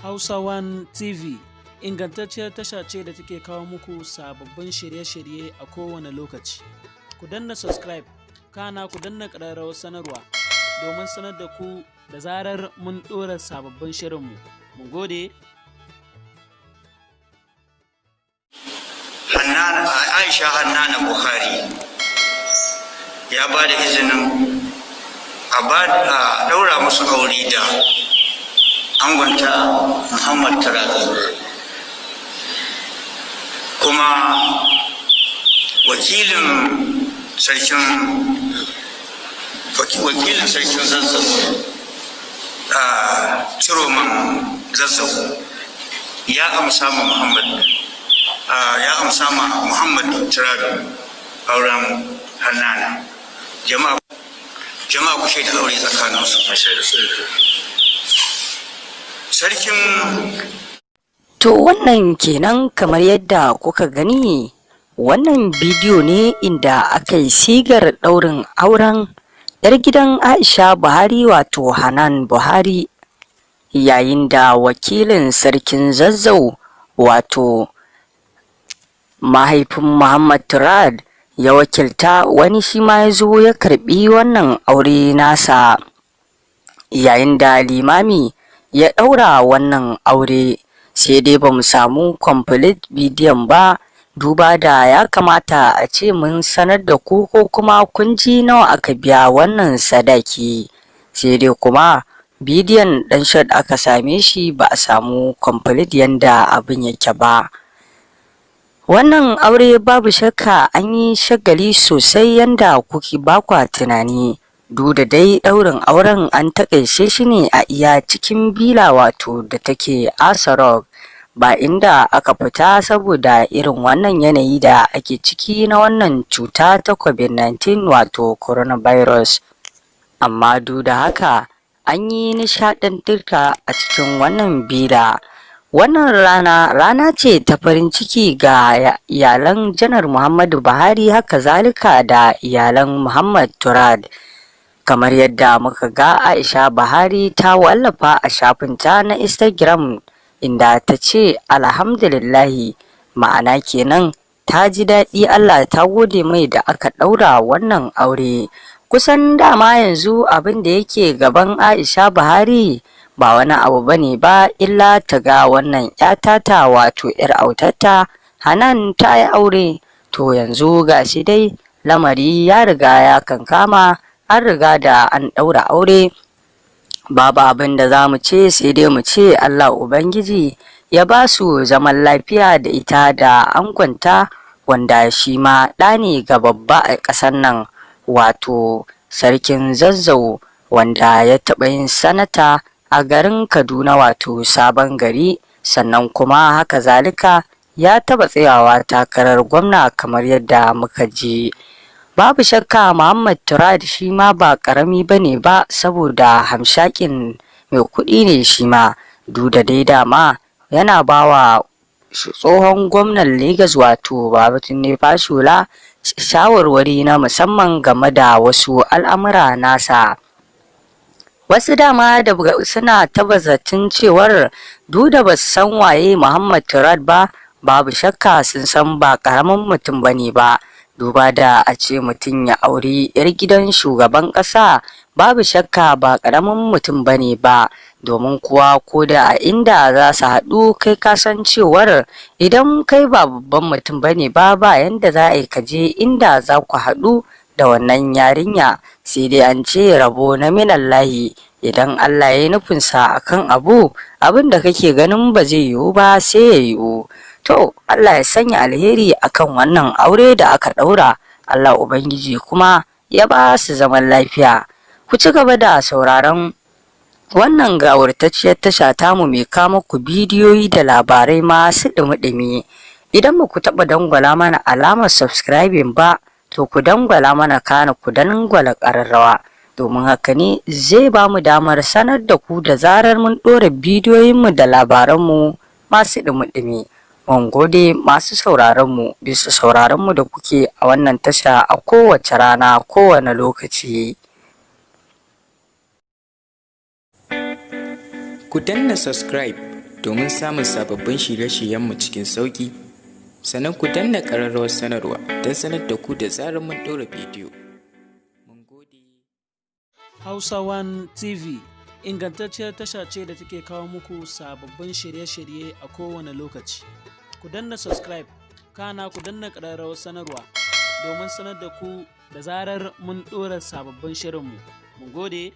Hausa One TV ingantacciyar tasha ce da take kawo muku sababbin shirye-shirye a kowane lokaci. Ku danna subscribe, kana ku danna ƙararrawar sanarwa domin sanar da ku da zarar mun ɗora sababbin shirinmu. Mun gode. Hannana Aisha Hannana Bukhari ya ba da izinin a ba a daura musu aure da angonta Muhammad Tarabi, kuma wakilin sarkin Zazzau, a Ciroman Zazzau, ya amsa ma Muhammad Turabi auren Hannana. Jama'a, jama'a, ku shaida aure tsakaninsu. Sarkin To, wannan kenan. Kamar yadda kuka gani, wannan bidiyo ne inda aka yi sigar ɗaurin auren 'yar gidan Aisha Buhari, wato Hanan Buhari, yayin da wakilin Sarkin Zazzau, wato mahaifin Muhammad Turad, ya wakilta wani, shi ma ya zo ya karbi wannan aure nasa, yayin da limami ya ɗaura wannan aure. Sai dai ba mu samu complete bidiyon ba, duba da ya kamata a ce mun sanar da ku ko kuma kun ji nawa aka biya wannan sadaki. Sai dai kuma bidiyon ɗan short aka same shi, ba a samu complete yanda abin yake ba. Wannan aure, babu shakka an yi shagali sosai yanda kuke bakwa tunani. Duk da dai ɗaurin auren an taƙaice shi ne a iya cikin villa, wato da take Aso Rock, ba inda aka fita, saboda irin wannan yanayi da ake ciki na wannan cuta ta COVID-19, wato coronavirus. Amma duk da haka an yi nishaɗantarwa a cikin wannan villa. Wannan rana, rana ce ta farin ciki ga iyalan Janar Muhammadu Buhari, haka zalika da iyalan Muhammad Turad. Kamar yadda muka ga Aisha Buhari ta wallafa a shafinta na Instagram, inda ta ce alhamdulillahi, ma'ana kenan ta ji daɗi, Allah ta gode mai da aka ɗaura wannan aure. Kusan dama yanzu abin da yake gaban Aisha Buhari ba wani abu bane ba illa ta ga wannan 'ya tata, wato 'yar autarta Hanan, ta yi aure. To, yanzu ga shi dai lamari ya riga ya kankama, an riga da an ɗaura aure. Babu abin da za mu ce sai dai mu ce Allah Ubangiji ya ba su zaman lafiya da ita da angonta, wanda shi ma ɗa ne ga babba a ƙasar nan, wato Sarkin Zazzau, wanda ya taɓa yin sanata a garin Kaduna, wato Sabon Gari. Sannan kuma haka zalika ya taɓa tsayawa takarar gwamna, kamar yadda muka ji. Babu shakka Muhammad Turad shi ma ba ƙarami ba ne ba, saboda hamshakin mai kuɗi ne shi ma. Duk da dai dama yana bawa tsohon gwamnan Legas, wato Babatunde Fashola, shawarwari na musamman game da wasu al'amura nasa. Wasu dama da suna taba zaton cewar, duk da basu san waye Muhammad Turad ba, babu shakka sun san ba karamin mutum bane ba. Duba da a ce mutum ya auri 'yar gidan shugaban ƙasa, babu shakka ba karamin mutum bane ba, domin kuwa ko da a inda za su haɗu, kai ka san cewar idan kai ba babban mutum bane ba, ba yanda za a yi ka je inda za ku haɗu da wannan yarinya. Sai dai an ce rabo na minallahi. Idan Allah ya yi nufinsa akan abu, abin da kake ganin ba zai yiwu ba sai ya yiwu. To, Allah ya sanya alheri akan wannan aure da aka ɗaura. Allah Ubangiji kuma ya ba su zaman lafiya. Ku ci gaba da sauraron wannan gawurtacciyar tasha tamu mai kama ku bidiyoyi da labarai masu ɗumi-ɗumi. Idan ba ku taɓa dangwala mana alamar subscribing ba, to ku dangwala mana, kana ku dangwala ƙararrawa, domin haka ne zai ba mu damar sanar da ku da zarar mun ɗora bidiyoyinmu da labaranmu masu ɗumi-ɗumi. Mun gode, masu sauraronmu, bisa sauraronmu da kuke a wannan tasha a kowace rana, kowane lokaci. Ku danna subscribe. Domin samun sababbin shirye-shiryenmu cikin sauƙi. Sannan ku danna ƙararrawar sanarwa don sanar da ku da zarar mun ɗora bidiyo. Mun gode. Hausa One TV ingantacciyar tasha ce da take kawo muku sababbin shirye-shirye a kowane lokaci. Ku danna subscribe, kana ku danna ƙararrawar sanarwa domin sanar da ku da zarar mun ɗora sababbin shirinmu. Mun gode.